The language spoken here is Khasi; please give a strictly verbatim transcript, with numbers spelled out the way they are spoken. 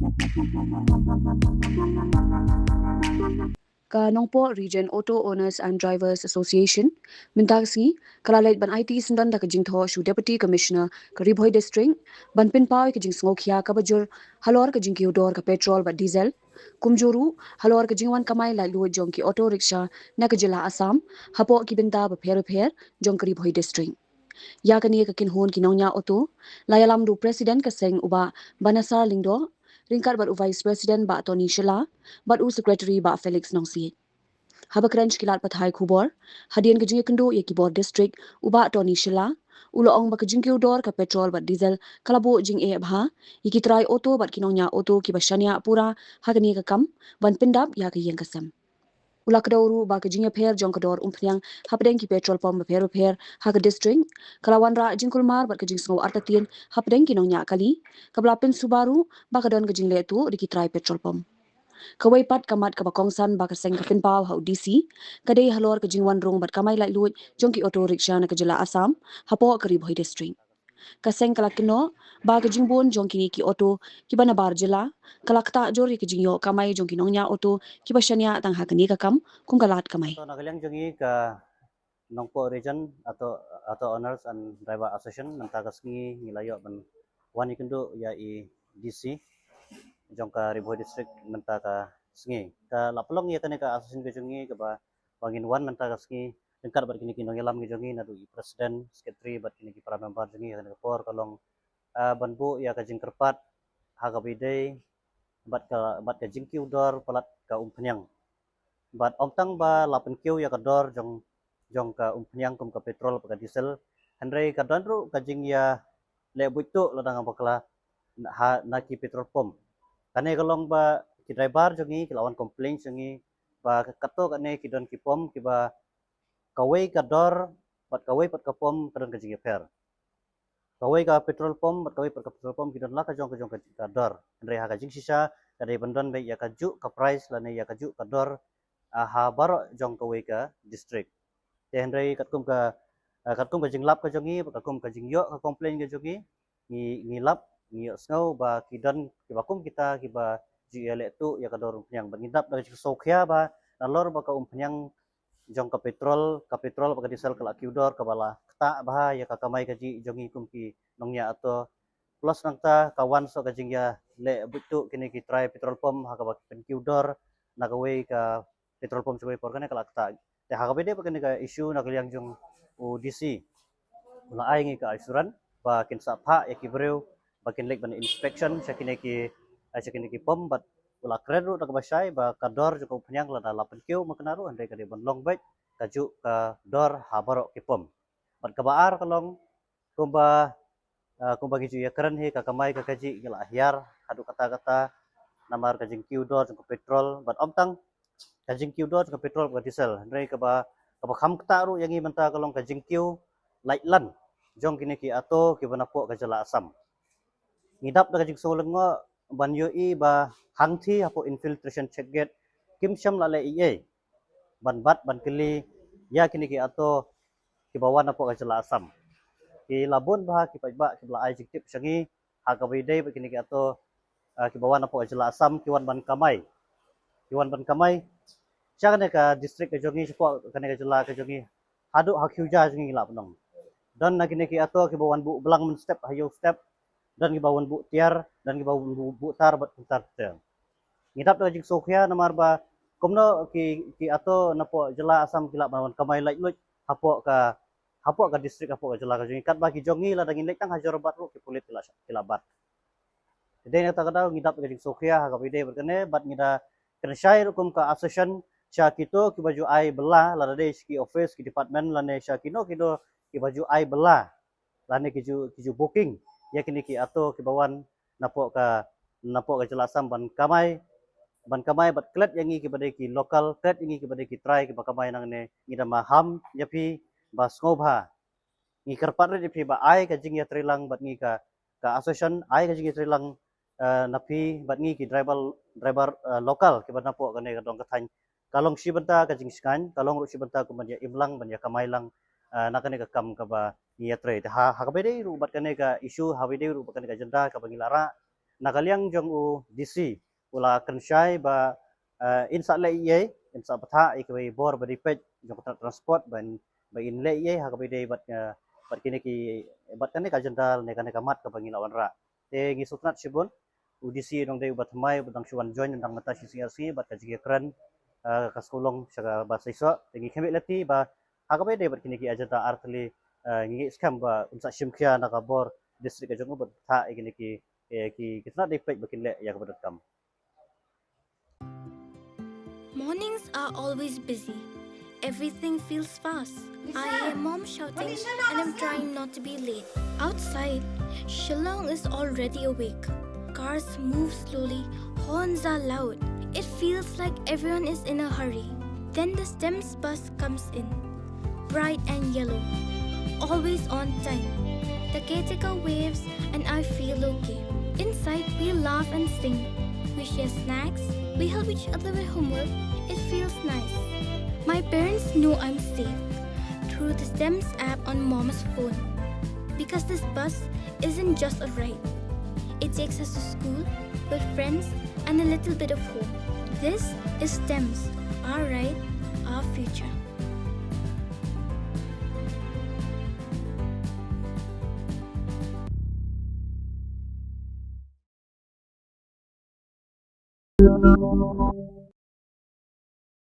Ka Nongpoh Region Auto Owners and Drivers Association mynta ka sngi ka la leit ban aiti syndon da ka jingthoh sha u Deputy Commissioner ka Ri Bhoi District ban pynpaw ïa ka jingsngewkhia kaba jur halor ka jingkiew dor ka petrol bad diesel, kumjuh ruh halor ka jingwan kamai laitluid jong ki auto rickshaw na ka jylla Assam hapoh ki bynta bapher bapher jong ka Ri Bhoi District. Ïa kane ka kynhun ki nongñiah auto la ïalam da u President ka seng u Bah Banasar Lyngdoh, ryngkat bad u Vice President Bah Tony Shylla bad u Secretary Bah Felix Nongsiej. Haba kren sha ki lad pathai khubor hadien ka jingïakynduh ïa ki bor district, u Bah Tony Shylla u la ong ba ka jingkiew dor ka petrol bad diesel ka la buh jingeh bha ïa ki trai auto bad ki nongñiah auto kiba shaniah pura ha kane ka kam ban pyndap ïa ka ïing ka sem. U la kdew ruh ba ka jingïapher jong ka dor umphniang hapdeng ki petrol pump bapher bapher ha ka district ka la wanrah jingkulmar bad ka jingsngew artatien hapdeng ki nongñiah kali, kaba la pynsuba ruh ba ka don ka jingleh tuh da ki trai petrol pump. Kawei pat ka mat kaba kongsan ba ka seng ka pynpaw ha u D C ka dei halor ka jingwan rung bad kamai laitluid jong ki auto rickshaw na ka jylla Assam hapoh ka Ri Bhoi District. Ka seng ka la kynnoh ba ka jingbun jong kine ki auto kiba nabar jylla ka la ktah jur ïa ka jingïoh kamai jong ki nongñiah auto kiba shaniah tang ha kane ka kam kum ka lad kamai. To, na ka liang jong ngi ka Nongpoh Region Auto, Auto Owners and Driver Association, mynta ka sngi ngi la ïoh ban wan ïakynduh ïa i D C jong ka Ri Bhoi District mynta ka sngi. Ka la pynlong ïa kane ka association ka jong ngi kaba, ba ngin wan mynta ka sngi ryngkat bad kine ki nongïalam ki jong ngi, naduh i President, Secretary bad kine ki para member jong ngi. Ïa kane ka por ka long, ah, ban buh ïa ka jingkyrpad ha kaba ïadei bad ka, bad ka jingkiew dor palat ka umphniang. Bad ym tang ba la pynkiew ïa ka dor jong, jong ka umphniang kum ka petrol bad ka diesel, hynrei ka don ruh ka jingïaleh buit tuh lada nga bakla ha, na ki petrol pump. Kane ka long ba ki driver jong ngi ki la wan complain jong ngi ba kato kane ki don ki pump kiba kawei ka dor bad kawei pat ka pump ka don ka jingïapher. Kawei ka petrol pump bad kawei pat ka petrol pump ki don la ka jong ka jong ka, ka dor. Hynrei ha ka jingshisha ka dei ban don beit ïa ka juh ka price lane ïa ka juh ka dor, ah, ha baroh jong kawei ka district. Te hynrei katkum ka, ah, katkum ka jinglap ka jong ngi, katkum ka jingïoh ka complain ka jong ngi, ngi, ngi lap, ngi ïohsngew ba ki don kiba kum kita kiba ju ïaleh tuh ïa ka dor umphniang. Bad ngi dap da ka jingsngewkhia ba nalor ba ka umphniang jong ka petrol, ka petrol bad ka diesel ka la kiew dor kaba la ktah bha ïa ka kamai kajih jong ngi kum ki nongñiah auto. Plus nangta ka wan shuh ka jingïaleh buit tuh kine ki trai petrol pump ha kaba ki pynkiew dor na kawei ka petrol pump sha kawei, por kane ka la ktah. Te ha kaba ïadei bad kane ka issue na ka liang jong u D C u la ai ngi ka assurance ba kin sa phah ïa ki briew ba kin leit ban inspection sha kine ki, eh, sha kine ki pump, bad u la kren ruh da kaba shai ba ka dor jong ka umphniang lada la pynkiew ma kane ruh hynrei ka dei ban long beit ka juh ka dor ha baroh ki pump. Bad kaba ar ka long kumba, ah, kumba ngi ju ïakren hi, ka kamai ka kajih ki la hiar haduh katta katta namar ka jingkiew dor jong ka petrol, bad ym tang ka jingkiew dor jong ka petrol bad ka diesel. Hynrei kaba, kaba kham ktah ruh ïa ngi mynta ka long ka jingkiew lait lan jong kine ki auto kiba napoh ka jylla Assam. Ngi dap da ka jingsngew lyngngoh ban ïohi ba hangthie hapoh infiltration check gate kim shym la leh ei ei ban bat ban kylli ïa kine ki auto kiba wan napoh ka jylla Assam. Ki la bun bha ki paidbah kiba la ai jingtip sha ngi ha kaba ïadei bad kine ki auto, ah, kiba wan napoh ka jylla Assam ki wan ban kamai. Ki wan ban kamai sha kane ka district ka jong ngi, shapoh kane ka jylla ka jong ngi, haduh ha Khiuja jong ngi la pynlong. Don na kine ki auto kiba wan buh blang mynstep ha ïew step, don kiba wan buh tiar, don kiba wan buh, buh tar bad kumta ter. Ngi dap da ka jingsngewkhia namar ba kumno ki, ki auto napoh jylla Assam ki lah ban wan kamai laitluid hapoh ka, hapoh ka district, hapoh ka jylla ka jong ngi, katba ki jong ngi lada ngin leit tang ha Jorabat ruh ki pulit ki la, ki la bat. Te dei na kata ka daw ngi dap da ka jingsngewkhia ha kaba ïadei bad kane, bad ngi da kren shai ruh kum ka association sha kito kiba ju ai bylla, lada dei sha ki office, ki department lane sha kino kino kiba ju ai bylla lane ki ju, ki ju booking ïa kine ki auto kiba wan napoh ka, napoh ka jylla Assam ban kamai, ban kamai bad klet ïa ngi kiba dei ki local, klet ïa ngi kiba dei ki trai kiba kamai nangne. Ngi da maham ïa phi ba sngewbha, ngi kyrpad rit ïa phi ba ai ka jingïatreilang bad ngi ka, ka association, ai ka jingïatreilang, eh, na phi bad ngi ki driver, driver, eh, local kiba napoh kane ka dong ka thaiñ. Ka long shi bynta ka jingshngaiñ, ka long ruh shi bynta kum ban ïa im lang, ban ïa kamai lang, eh, na kane ka kam kaba ngi ïatrei. Te ha, ha kaba ïadei ruh bad kane ka issue, ha kaba ïadei ruh bad kane ka agenda kaba ngi la rah, Na ka liang jong u D C u la kren shai ba, eh, in sa leh ei ei, in sa bthah ïa kawei bor ba dei peit jong ka tnat transport ba in, ba in leh ei ei ha kaba dei bad, eh, bad kine ki, bad kane ka agenda ne kane ka mat kaba ngi la wanrah. Te ngi sngewtynnat shibun, u D C u dang dei uba thymmai, uba dang shu wan join, dang mynta shi sngi ar sngi bad ka jingïakren, eh, ka sngewlong sha kaba seisoh. Te ngi khmih lynti ba ha kaba dei bad kine ki agenda artylli, eh, ngi ngeit skhem ba un sa shim khia na ka bor district ka jong u bad bthah ïa kine ki, eh, ki, ki tnat dei peit ba kin leh ïa kaba donkam. Mornings are always busy. Everything feels fast. I hear mom shouting and I'm trying not to be late. Outside, Shillong is already awake. Cars move slowly, horns are loud. It feels like everyone is in a hurry. Then the STEMS bus comes in. Bright and yellow. Always on time. The caretaker waves and I feel okay. Inside, we laugh and sing. We share snacks. We help each other with homework. It feels nice. My parents know I'm safe through the STEMS app on mom's phone. Because this bus isn't just a ride, it takes us to school, with friends, and a little bit of hope. This is STEMS, our ride, our future.